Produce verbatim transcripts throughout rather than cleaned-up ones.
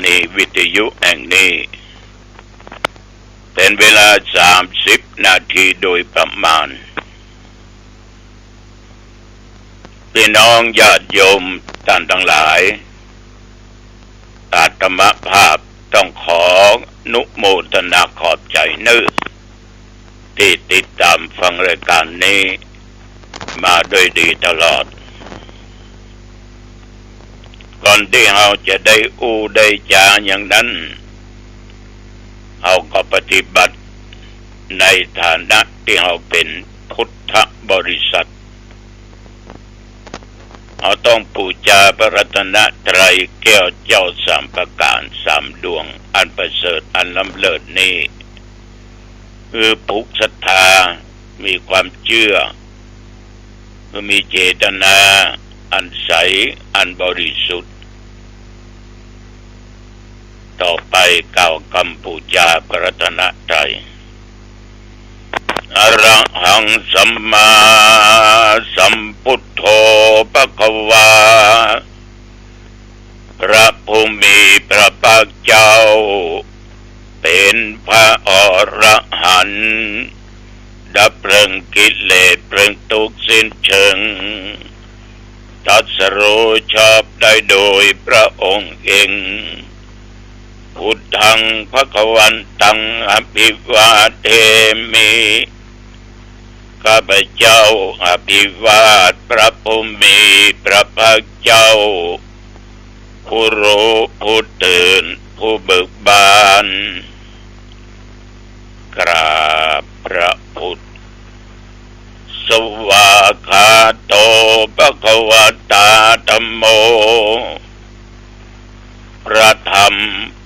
นีวิทยุแห่งนี้ เป๋นเวลาสามสิบนาทีโดยประมาณ ปี้น้องญาติโยมต้านตังหลาย อาตมาภาพต้องขออนุโมทนาขอบใจ๋เน้อ ตี้ติดต๋ามฟังรายก๋านนี้มาโดยดีตลอด ก่อนตี้เฮาจะได้อู้ได้จ๋าอย่างนั้น เฮาก็ปฏิบัติในฐานะตี้เฮาเป๋นพุทธบริษัท เฮาต้องปู๋จาพระรัตนตรัยแก้วเจ้าสามประก๋านสามดวงอันประเสริฐอันล้ำเลิศนี้ คือผูกศรัทธา มีความเจื้อ คือมีเจตนาอันใสอันบริสุทธิ์ ต่อไปกล่าวกำปู๋จาพระรัตนตรัย อะระหังสัมมาสัมพุทโธภะคะวา พระผู้มีพระภาคเจ้า เป๋นพระอรหันต์ ดับเปิงกิเลสเปิงตุ๊กข์สิ้นเชิง ตรัสรู้ชอบได้โดยพระองค์เอง พุทธังภะคะวันตังอะภิวาเทมิ ข้าพเจ้าอภิวาทพระผู้มีพระภาคเจ้า ผู้รู้ผู้ตื่นผู้เบิกบาน กราบพระพุทธ สวากขาโตภะคะวะตาธัมโม พระธรรม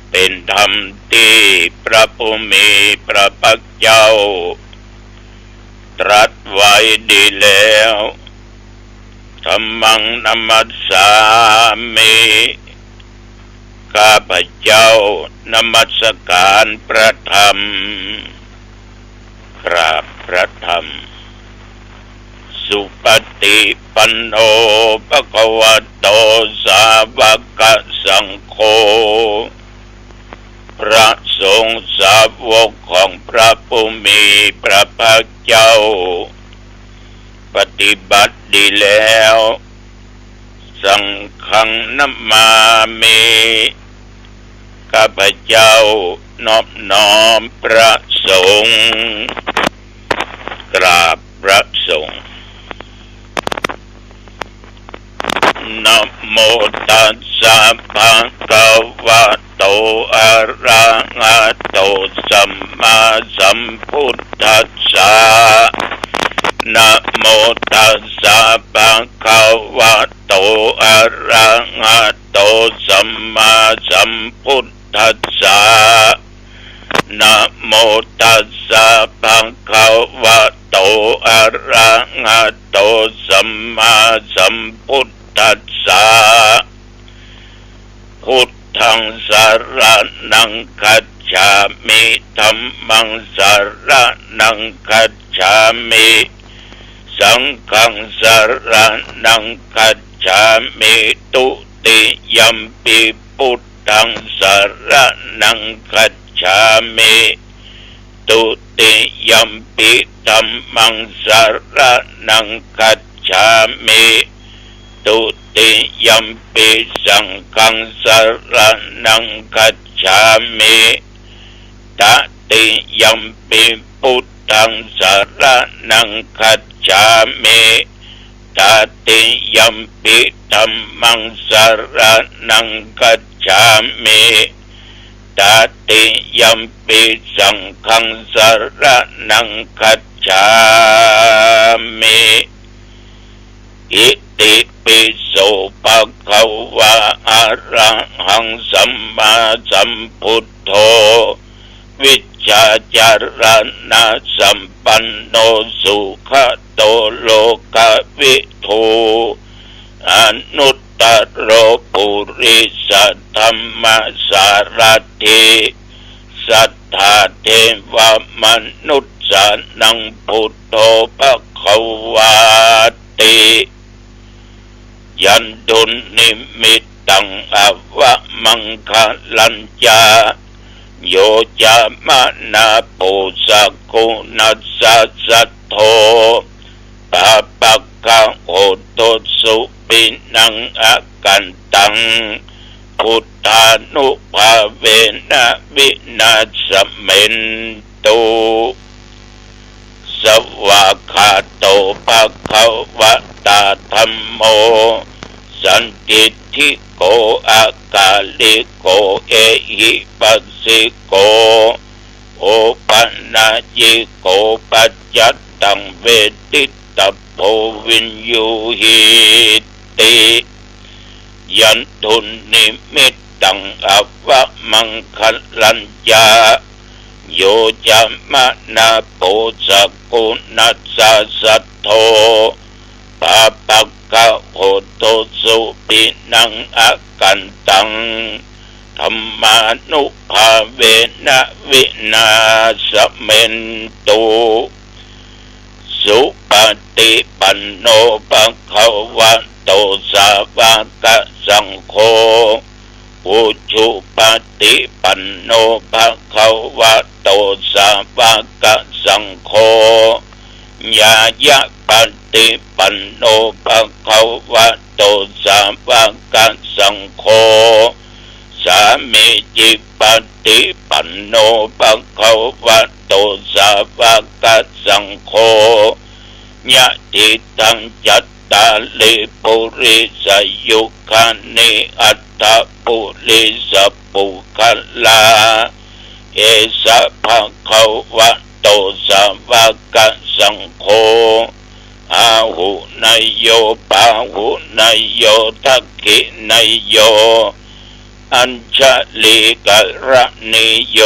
เป๋นธรรมตี้พระผู้มีพระภาคเจ้า ตรัสไว้ดีแล้ว ธัมมังนะมัสสามิ ข้าพเจ้านมัสก๋านพระธรรม กราบพระธรรม สุปฏิปันโนภะคะวะโต สาวกสังโฆ พระสงฆ์สาวกของพระผู้มีพระภาคเจ้า ปฏิบัติดีแล้ว สังฆังนะมามิ ข้าพเจ้านอบน้อมพระสงฆ์ กราบพระสงฆ์ นะโมตัสสะภะคะวะโต อะระหะโต สัมมาสัมพุทธัสสะ นะโมตัสสะภะคะวะโต อะระหะโต สัมมาสัมพุทธัสสะ นะโมตัสสะภะคะวะโต อะระหะโต สัมมาสัมพุทธัสสะ พุทธังสะระณังคัจฉามิ ธัมมังสะระณังคัจฉามิ สังฆังสะระณังคัจฉามิ ตุติยัมปิพุทธังสะระณังคัจฉามิ ตุติยัมปิธัมมังสะระณังคัจฉามิ ตุติยัมปิสังฆังสะระณังคัจฉามิ ตติยัมปิพุทธังสะระณังคัจฉามิ ตติยัมปิธัมมังสะระณังคัจฉามิ ตติยัมปิสังฆังสะระณังคัจฉามิ อิติปิโสภะคะวะ อะระหังสัมมาสัมพุทโธ วิชชาจารณะสัมปันโน สุขะโตโลกะวิทู อนุตตโรปุริสะธัมมะสารัตถิ สัทธาเทวะมนุสสานังพุทโธภะคะวาติ ยันตุนนิมิตต ตัง อวมังคะลัญจะ โย จะ มะ นะ โป สะ กุ ณัส สะ สัทโธ ปาปะกะ โหตุ สุปิณัง อกันตัง พุทธานุภาเวนะ วินาสะเมนตุ สวากขาโต ภะคะวะตา ธัมโม สันทิฏฐิโก อะกาลิโก เอหิปัสสิโก โอปะนะยิโก ปัจจัตตัง เวทิตตะโพ วิญญูหิติ ยันตุ นิมิตตัง อวมังคะลัญจะ โย จะ มะ นะ โป สะ กุ ณัส สะ สัทโธ ปาปะกะ โหตุ สุปิณัง อกันตัง ธัมมานุภาเวนะ วินาสะเมนตุ สุปฏิปันโน ภะคะวะโต สาวะกะสังโฆ อุจุปฏิปันโน ภะคะวะโต สาวะกะสังโฆ ญาณปฏิปันโน ภะคะวะโต สาวะกะสังโฆ สามีจิปฏิปันโน ภะคะวะโต สาวะกะสังโฆ ยะถิตัง จัตตาริ ปุริสายุคานิ อัตถะ ปุริสะปุคคละ เอสะ ภะคะวะโต สาวะกะสังโฆ อาหุเนยโย ปาหุเนยโย ทักขิเนยโย อัญชลีกะระณีโย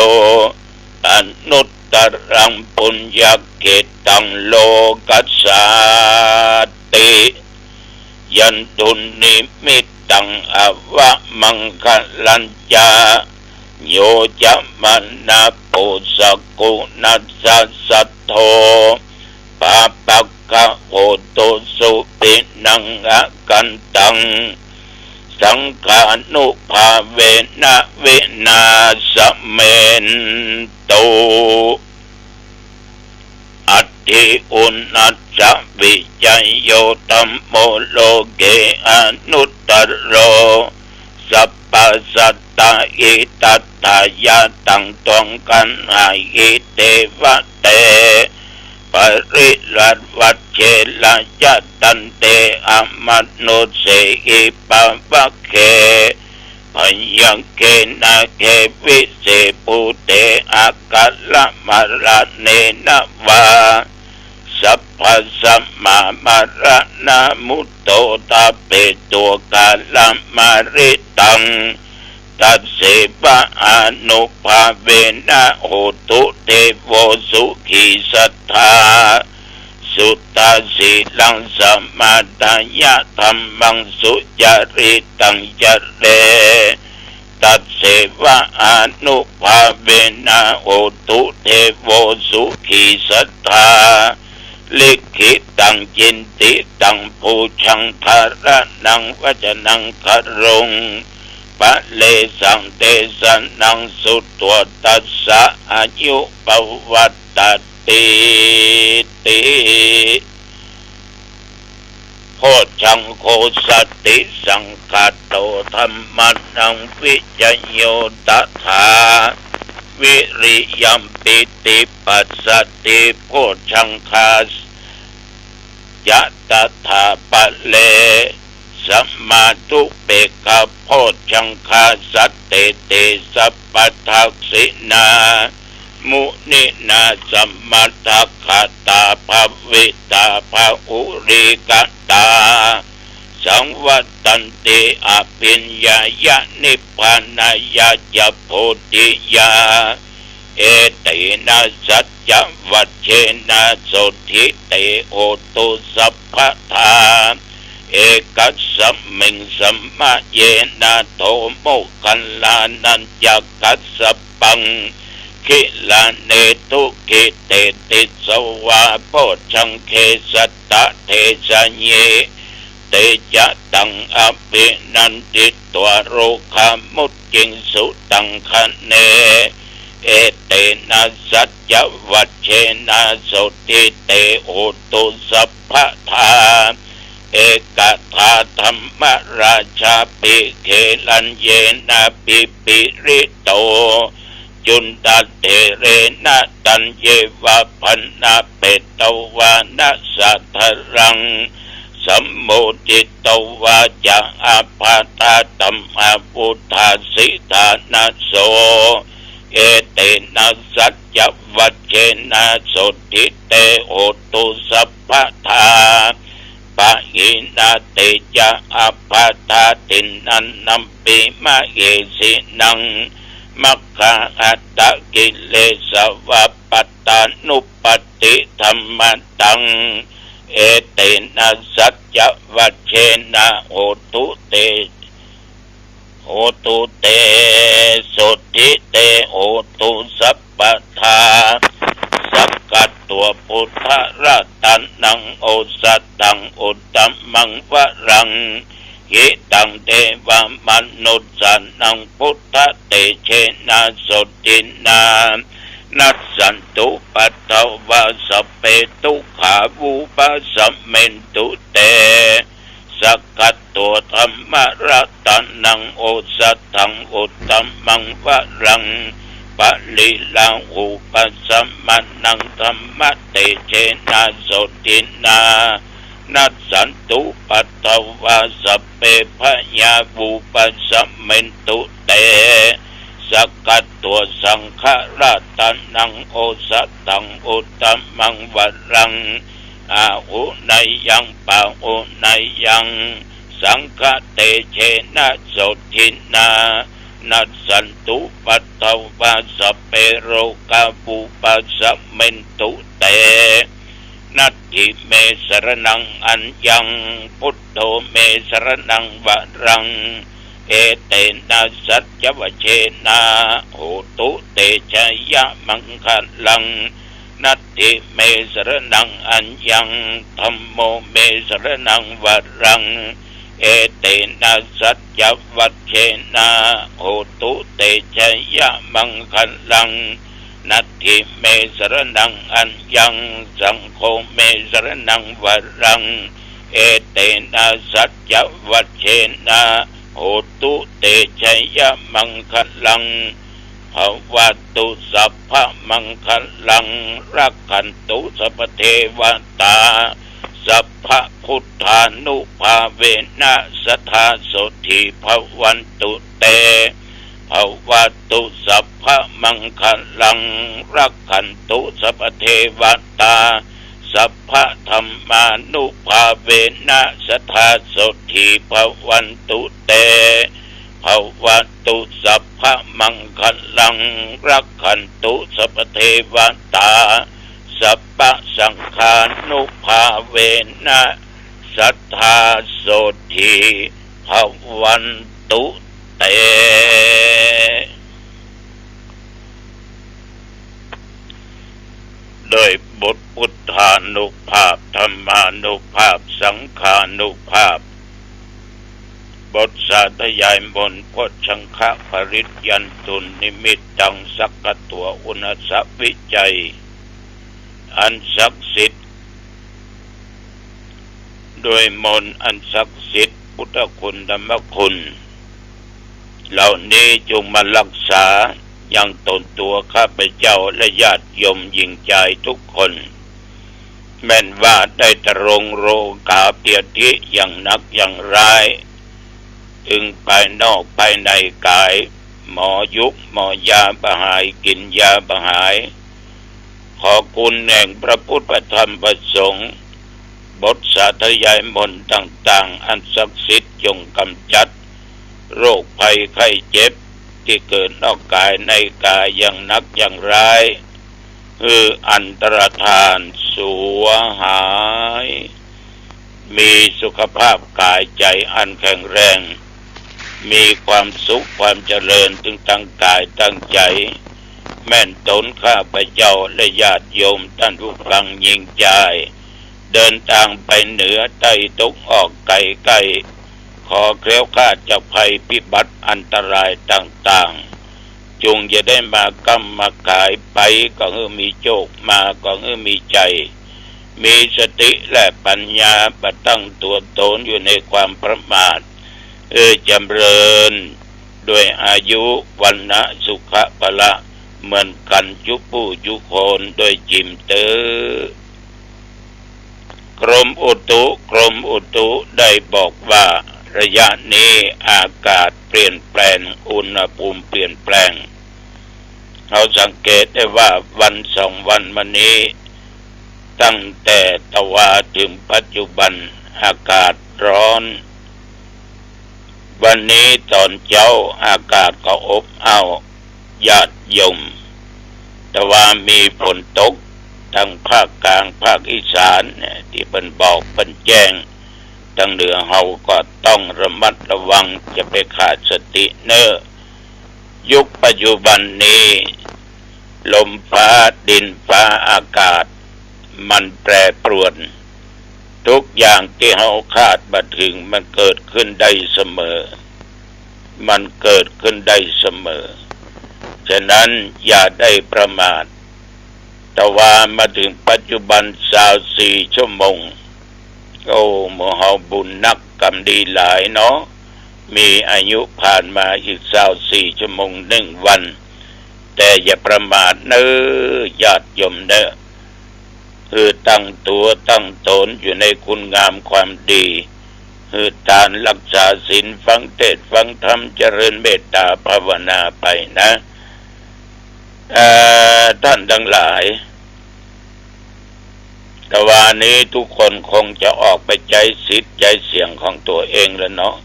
อนุตตรัง ปุญญะเขตตัง โลกัสสาติ ยันตุ นิมิตตัง อวมังคะลัญจะ โย จะ มะ นะ โป สะ กุ ณัส สะ สัทโธ ปาปะกะ โหตุ สุปิณัง อกันตัง สังฆานุภาเวนะ วินาสะเมนตุ อัตถิอุณัสสะ วิจโย ธัมโม โลเก อนุตตโร สัพพะสัตตะ หิตัตถายะ ตัง ตวัง คันหาหิ เตวะเต ปะริรัตวัชเช ระยะตันเต อมนุสเสหิ ปะวะเก พยัคเข นาเก วิเส ภูเต อากัลมะระเณนะวา สัพพะสะมะมะระนะมุตโต ตาเป โต กาลมะริตัง ตัสเสวะอานุภาเวนะ โหตุ เทโว สุขีสัตถา สุตตา สีลัง สะมะทายะ ธัมมัง สุจาริตัง จะเร ตัสเสวะอานุภาเวนะ โหตุ เทโว สุขีสัตถา ลิขิตัง จินติตัง ปูชัง ธาระณัง วัจจะนัง คารุง ปะเรสัง เตสะนัง สุตวัตตัสสะ อายุ ปะวัตตะ ติติ โพชฌังโค สติสังคาโต ธัมมานัง วิจโย ตถา วิริยัม ปีติ ปัสสติ โพชฌังคา จะ ตถา ปะเร สะมาธุเปกขา โพชฌังคา สัตเต เต สัพพะทักขิณา มุนินา สะมะทักขะตา ภะวิตา ภะอุรีกะตา สังวัตตันติ อภิญญายะ นิพพานายะ จะ โพธิยา เอเตนะ สัจจวัจเจนะ โสตถิ เต โหตุ สัพพะทา เอกัสสะมิง สะมะเยนะ โท โมคคัลลานัญจะ กัสสะปัง กิลาเน ทุกขิ เตติสวา โพชฌังเข สัตตะ เทสะเย เต จจะตัง อภินันทิตวา โรกามุจจิงสุตังคะเน เอเตนะ สัจจวัจเจนะ โสตถิเต โหตุ สัพพะทา เอกทา ธัมมราชาภิ เขลัญเยนะ ปิปิริโต จุณฑะเถเรนะ ตัญเยวะ ภณะเปตวานะ สาธารัง สัมโมทิตวา จะ อาภาธา ธัมมา วุฑฒา สิทธานะโส เอเตนะ สัจจวัจเจนะ โสตถิเต โหตุ สัพพะทา ปะหินา เตจะ อาภาธา ทินนันนัมปิ มะเหสินัง มัคคาหัตถกิเลสวะ ปัตตานุปัตติธัมมะตัง เอเตนะ สัจจวัจเจนะ โหตุเต โหตุเต โสตถิเต โหตุ สัพพะทา สักขะตัว พุทธะระตะนัง โอสะถัง อุตตะมังวะรัง หิตัง เทวะมนุสสานัง พุทธะเตเจนะ โสตถินา นัสสันตุ ปัทวา สัพเพ ทุกขา วุปัสสะมินตุ เต สักขะตัว ธัมมะระตะนัง โอสะถัง อุตตะมังวะรัง ปะริลาหูปัสสะมะนัง ธัมมะเตเจนะ โสตถินา นัสสันตุ ปัทวา สัพเพ พยา วุปัสสะมินตุ เต สักขะตัว สังฆะระตะนัง โอสะถัง อุตตะมังวะรัง อาหุเนยัง ปะหุเนยัง สังฆะเตเจนะ โสตถินา นัสสันตุ ปัทวา สัพเพ โรกา วุปัสสะมินตุ เต นัตถิเม สะระณัง อัญญัง พุทโธ เม สะระณัง วะรัง เอเตนะ สัจจวัจเจนะ โหตุ เตจะยะมังคะลัง นัตถิเม สะระณัง อัญญัง ธัมโม เม สะระณัง วะรัง เอเตนะ สัจจวัจเจนะ โหตุ เตจะยะมังคะลัง นัตถิเม สะระณัง อัญญัง สังโฆ เม สะระณัง วะรัง เอเตนะ สัจจวัจเจนะ โหตุ เตจะยะมังคะลัง ภะวะตุ สัพพะมังคะลัง รักขันตุ สัพพะเทวะตา สัพพะพุทธานุภาเวนะ สะทา โสตถิ ภะวันตุ เต ภะวะตุ สัพพะมังคะลัง รักขันตุ สัพพะเทวะตา สัพพะธัมมานุภาเวนะ สะทา โสตถิ ภะวันตุ เต ภะวะตุ สัพพะมังคะลัง รักขันตุ สัพพะเทวะตา สัพพะสังฆานุภาเวนะ สะทา โสตถิ ภะวันตุ เต ด้วยบทพุทธานุภาพ ธัมมานุภาพ สังฆานุภาพ บทสาธยายมนต์ โพชฌังคะปริตยันตุ นิมิตตัง สักขะตัว อุณาสวิจัย อันศักดิ์สิทธิ์ ด้วยมนต์อันศักดิ์สิทธิ์ พุทธคุณ ธรรมคุณ เหล่านี้จงมารักษายังตนตัวข้าพเจ้าและญาติโยมหญิงชายทุกคน แม่นว่าได้ตรงโรคาพยาธิอย่างหนักอย่างร้าย ถึงภายนอกภายในกาย หมอยุกหมอยาบ่หาย กินยาบ่หาย ขอคุณแห่งพระพุทธพระธรรมพระสงฆ์ บทสาธยายมนต์ต่างๆ อันศักดิ์สิทธิ์จงกำจัด โรคภัยไข้เจ็บที่เกิดนอกกายในกายอย่างหนักอย่างร้าย หื้ออันตรธานสูญหาย มีสุขภาพกายใจอันแข็งแรง มีความสุขความเจริญถึงทั้งกายทั้งใจ แม่นตนข้าพเจ้าและญาติโยมต้านผู้ฟังหญิงชาย เดินตางไปเหนือใต้ตกออกไกลใก้ ขอแคล้วคลาดจากภัยพิบัติอันตรายต่างๆ จุ่งอย่าได้มาก้ำมาขาย ไปก็หื้อมีโจค มาก็หื้อมีชัย มีสติและปัญญา บ่ตั้งตั๋วต๋นอยู่ในความประมาท เออ จ๋ำเริญ ด้วยอายุ วรรณะ สุขะ พละ เหมือนกั๋นจุผู้จุคนด้วยจิมเต๊อะ กรมอุตุ กรมอุตุได้บอกว่า ระยะนี้อากาศเปลี่ยนแปลง อุณหภูมิเปลี่ยนแปลง เฮาสังเกตได้ว่าวันสองวันมานี้ ตั้งแต่ตะวาเถิงปัจจุบัน อากาศฮ้อน วันนี้ต๋อนเจ๊าอากาศก็อบอ้าว ญาติโยม ตะวามีฝนตก ตังภาคกลาง ภาคอีสานเนี่ย ตี้เปิ้นบอกเปิ้นแจ้ง ตังเหนือเฮาก็ต้องระมัดระวัง จะไปขาดสติเน่อ ยุคปัจจุบันนี้ ลมฟ้า ดินฟ้า อากาศ มันแปรปรวน ทุกอย่างตี้เฮาคาดบ่เถิง มันเกิดขึ้นได้เสมอ มันเกิดขึ้นได้เสมอ ฉะนั้นอย่าได้ประมาท ตะวามาเถิงปัจจุบันซาวสี่ชั่วโมง โอ้ หมู่เฮาบุญนัก กรรมดีหลายเนาะ มีอายุผ่านมาอีกซาวสี่ชั่วโมงหนึ่งวัน แต่อย่าประมาทเน่อ ญาติโยมเน่อ หื้อตั้งตั๋วตั้งต๋นอยู่ในคุณงามความดี หื้อตาน รักษาศีล ฟังเทศน์ฟังธรรม เจริญเมตตาภาวนาไปนะ เอ่อ ท่านทั้งหลาย ตะวานี้ทุกคนคงจะออกไปใจ๊สิทธิ์ใจ๊เสียงของตั๋วเองแล้วเนาะ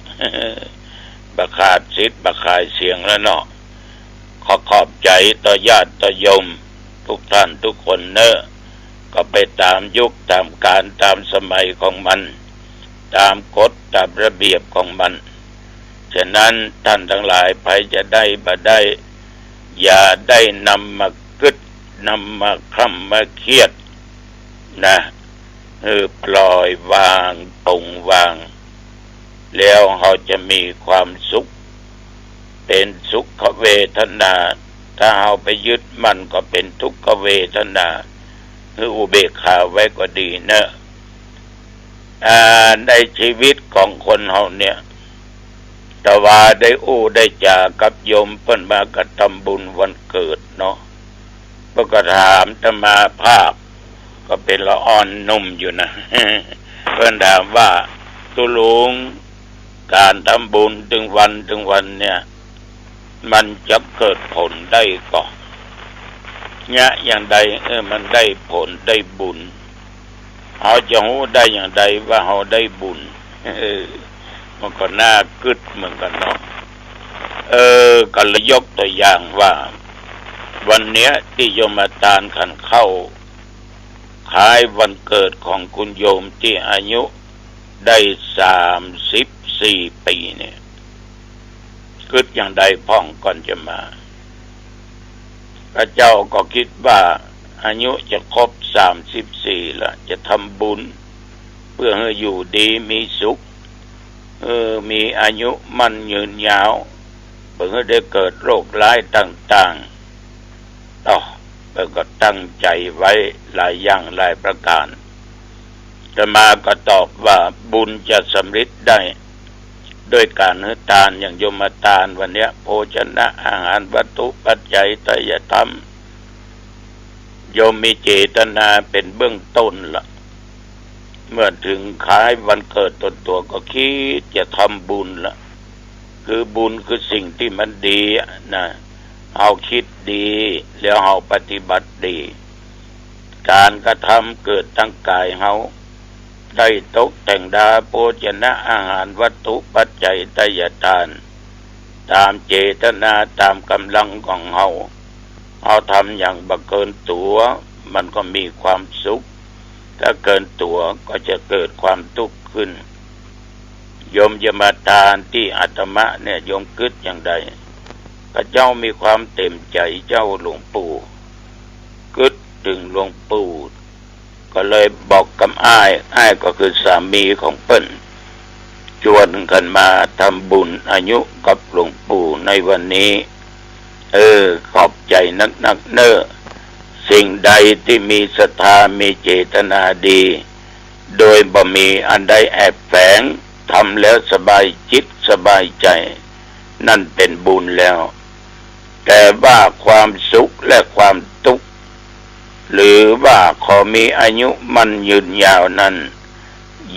บ่ขาดสิทธิ์บ่ขาดเสียงแล้วเนาะ ขอขอบใจ๋ต่อญาติต่อโยมทุกท่านทุกคนเน่อ ก็ไปต๋ามยุคต๋ามกาลต๋ามสมัยของมัน ต๋ามกฎต๋ามระเบียบของมัน ฉะนั้นท่านทั้งหลาย ใผจะได้บ่ได้ อย่าได้นำมากึ๊ด นำมาคร่ำมาเครียดนะ หื้อปล่อยวาง ปลงวาง แล้วเฮาจะมีความสุข เป๋นสุขเวทนา ถ้าเฮาไปยึดมั่นก็เป๋นทุกขเวทนา หื้ออุเบกขาไว้ก็ดีเน่อ อ่า ในชีวิตของคนเฮาเนี่ย ตะวาได้อู้ได้จ๋ากับโยมเปิ้นมาก็ทำบุญวันเกิดเนาะ เปิ้นก็ถามอาตมาภาพ ก็เป๋นละอ่อนหนุ่มอยู่นะ เปิ้นถามว่า ตุ๊ลุง ก๋านทำบุญตึงวันตึงวันเนี่ย มันจะเกิดผลได้ก่อ เยียะอย่างใด เออ มันได้ผลได้บุญ เฮาจะฮู้ได้อย่างใดว่าเฮาได้บุญ เออ มันก็น่ากึ๊ดเหมือนกั๋นเนาะ เออ ก็เลยยกตั๋วอย่างว่า วันเนี้ยตี้โยมตานขันเข้า คล้ายวันเกิดของคุณโยมตี้อายุได้สามสิบสี่ปี๋เนี่ย กึ๊ดอย่างใดพ่องก่อนจะมา ข้าเจ้าก็กึ๊ดว่าอายุจะครบสามสิบสี่ละ จะทำบุญ เปื้อหื้ออยู่ดีมีสุข เออ มีอายุมั่นยืนยาว บ่หื้อได้เกิดโรคร้ายต่างๆ ต่อ เปิ้นก็ตั้งใจ๋ไว้หลายอย่างหลายประก๋าน อาตมาก็ตอบว่าบุญจะสำเร็จได้ ด้วยก๋านหื้อตานอย่างโยมตานวันเนี้ย โภชนะอาหารวัตถุปัจจัยไตรยธรรม โยมมีเจตนาเป๋นเบื้องต้นละ เมื่อเถิงคล้ายวันเกิดต๋นตั๋วก็กึ๊ดจะทำบุญละ คือบุญคือสิ่งตี้มันดีอะนะ เฮากึ๊ดดี แล้วเฮาปฏิบัติดี ก๋านกระทำเกิดตางก๋ายเฮา ได้ตกแต่งดาโภชนะอาหารวัตถุปัจจัยไตรยธรรม ต๋ามเจตนาต๋ามก๋ำลังของเฮา เฮาทำอย่างบ่เกินตั๋ว มันก็มีความสุข ถ้าเกินตั๋วก็จะเกิดความตุ๊กข์ขึ้น โยมจะมาตานตี้อาตมาเนี่ย โยมกึ๊ดอย่างใด ข้าเจ้ามีความเต็มใจ๋เจ้าหลวงปู่ กึ๊ดเถิงหลวงปู่ ก็เลยบอกกับอ้าย อ้ายก็คือสามีของเปิ้น จวนกั๋นมาทำบุญอายุกับหลวงปู่ในวันนี้ เออ ขอบใจ๋นักๆ เน่อ สิ่งใดตี้มีศรัทธา มีเจตนาดี โดยบ่มีอันใดแอบแฝง ทำแล้วสบายจิตสบายใจ๋ นั่นเป๋นบุญแล้ว แต่ว่าความสุขและความตุ๊กข์ หรือว่าขอมีอายุมั่นยืนยาวนั้น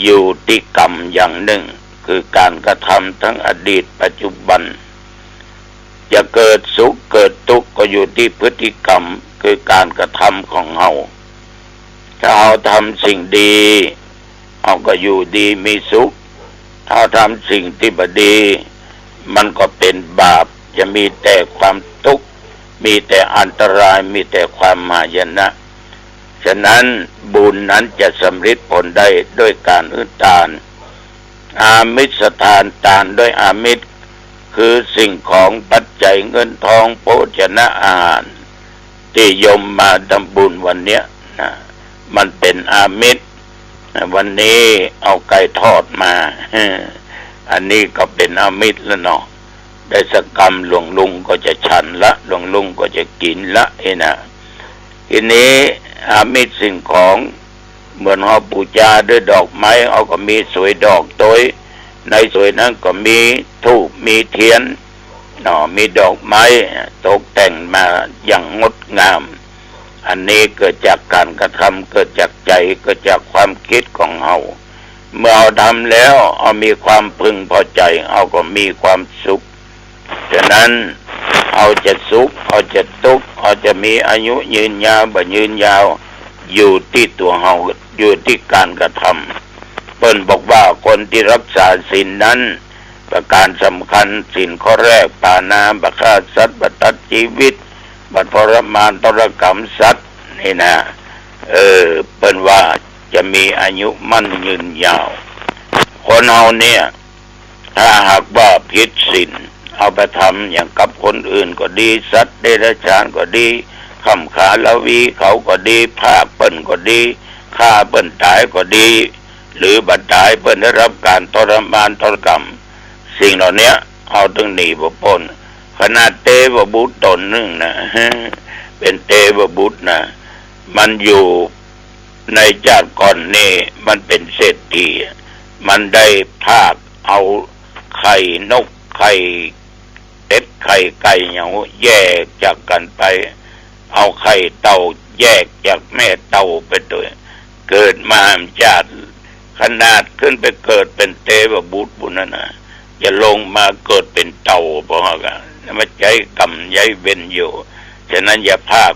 อยู่ตี้กรรมอย่างนึ่ง คือก๋านกระทำทั้งอดีตปัจจุบัน จะเกิดสุขเกิดตุ๊กข์ก็อยู่ตี้พฤติกรรม คือก๋านกระทำของเฮา ถ้าเฮาทำสิ่งดี เฮาก็อยู่ดีมีสุข ถ้าทำสิ่งตี้บ่ดี มันก็เป๋นบาป จะมีแต่ความตุ๊กข์ มีแต่อันตราย มีแต่ความหายนะ ฉะนั้นบุญนั้นจะสำริดผลได้ด้วยก๋านหื้อตาน อามิสทาน ตานด้วยอามิส คือสิ่งของปัจจัยเงินทอง โภชนะอาหาร ตี้โยมมาทำบุญวันเนี้ยนะ มันเป๋นอามิส วันนี้เอาไก่ทอดมา อันนี้ก็เป๋นอามิสแล้วเนาะ ได้สักกำหลวงลุงก็จะฉันละ หลวงลุงก็จะกิ๋นละ นี่นะ ทีนี้อามิสสิ่งของ เหมือนเฮาปู๋จาด้วยดอกไม้ เฮาก็มีสวยดอกตวย ในสวยนั้นก็มีธูป มีเตียน เนาะ มีดอกไม้ ตกแต่งมาอย่างงดงาม อันนี้เกิดจากก๋านกระทำ เกิดจากใจ๋ เกิดจากความกึ๊ดของเฮา เมื่อเฮาทำแล้ว เฮามีความพึงพอใจ๋ เฮาก็มีความสุข ฉะนั้นเฮาจะสุข เฮาจะตุ๊กข์ เฮาจะมีอายุยืนยาว บ่ยืนยาว อยู่ตี้ตั๋วเฮา อยู่ตี้ก๋านกระทำ เปิ้นบอกว่าคนตี้ฮักษาศีลนั้น ประก๋านสำคัญ ศีลข้อแรก ปาณา บ่ฆ่าสัตว์ บ่ตัดจีวิต บ่ทรมานทรกรรมสัตว์ นี่นะ เออ เปิ้นว่าจะมีอายุมั่นยืนยาว คนเฮาเนี่ย ถ้าหากว่าผิดศีล เอาไปทำอย่างกับคนอื่นก็ดี สัตว์เดรัจฉานก็ดี ข้ามขาละวีเขาก็ดี พรากเปิ้นก็ดี ฆ่าเปิ้นต๋ายก็ดี หรือบ่ต๋ายเปิ้นได้ฮับก๋านทรมานทรกรรม สิ่งเหล่าเนี้ย เฮาตึงหนีบ่ป๊น ขนาดเตวบุตรต๋นนึ่งนะ เป๋นเตวบุตรนะ มันอยู่ในจาติก่อนนี่ มันเป๋นเศรษฐี มันได้พรากเอาไข่นก ไข่เป็ด ไข่ไก่ อย่างแยกจากกั๋นไป เอาไข่เต่าแยกจากแม่เต่าไปตวย เกิดมาจาติ ขนาดขึ้นไปเกิดเป๋นเตวบุตรปู้นนะ จะลงมาเกิดเป๋นเต่า เพราะว่ามาใจ๊กรรมใจ๊เวรอยู่ ฉะนั้นอย่าพราก